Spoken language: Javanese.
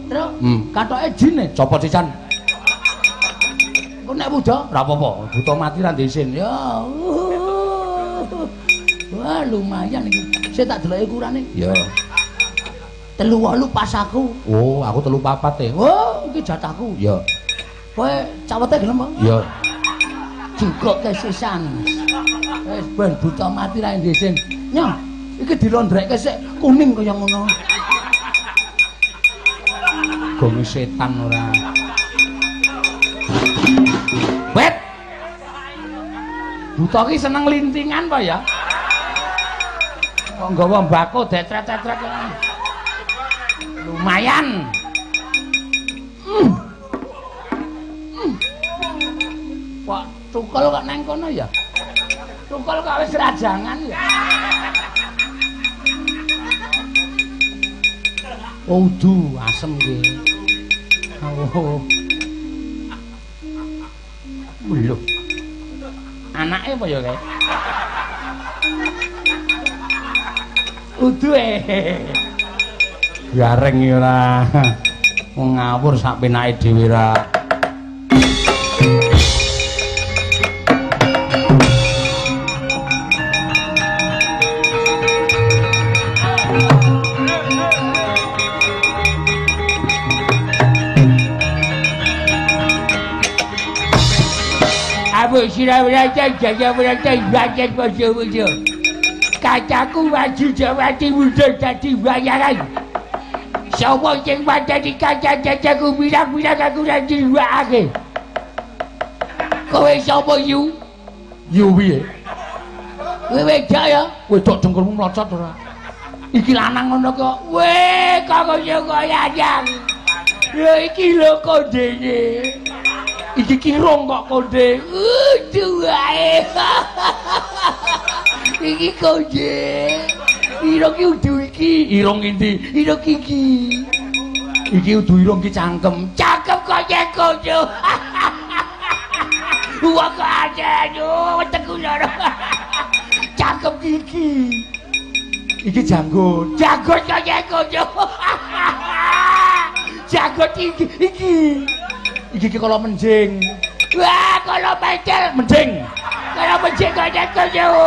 Truk. Katoke jine, copot sisan. Engko nek wuda ora apa-apa, buta mati ra isin. Ya. Wah, lumayan iki. Sik tak deloki ukurane. Ya. 38 pas aku. Oh, aku 34 e. Oh, iki jatahku. Ya. Kowe cawete gelem apa? Ya. Jugoke sisan. Wis ben buta mati ra isin. Nyong, iki dilondrekke sik kuning kaya ngono. Gong setan ora. Wet. Buta ki seneng lintingan apa ya? Kok nggawa mbako detret-detret. Lumayan. Kok tukul kok nang kono ya? Tukul kok wis rajangan ya? Oh, udu asem ki. Oh. Lho. Anake apa ya kae? Udu e. Gareng ya ora. Wong ngawur sak penake dhewe ra. Abu sira-sira jaya wrata bajet bojo-bojo. Kacaku maju jawati mundur dadi bayaran. Sapa sing mateni kaca-kacaku bilang-bilang aku ra diwakake. Kowe sapa yu? Yu piye? Kowe wedok ya? Wedok dengkulmu mlocot ora? Iki lanang ngono kok. Weh, kok kaya kaya. Ya iki lho kondene. Iki kirung kok konde. Udu wae. Iki konde. Irung ki udu iki, irung endi? Irung iki. Iki udu irung ki cangkem. Cangkem kaya kono. Wah kok aja wetengku loro. Cangkem iki. Iki janggut. Janggut kaya kono. Janggut iki iki. Iki ki kala menjing. Wah, kala mencel menjing. Kala menjing kaya kono.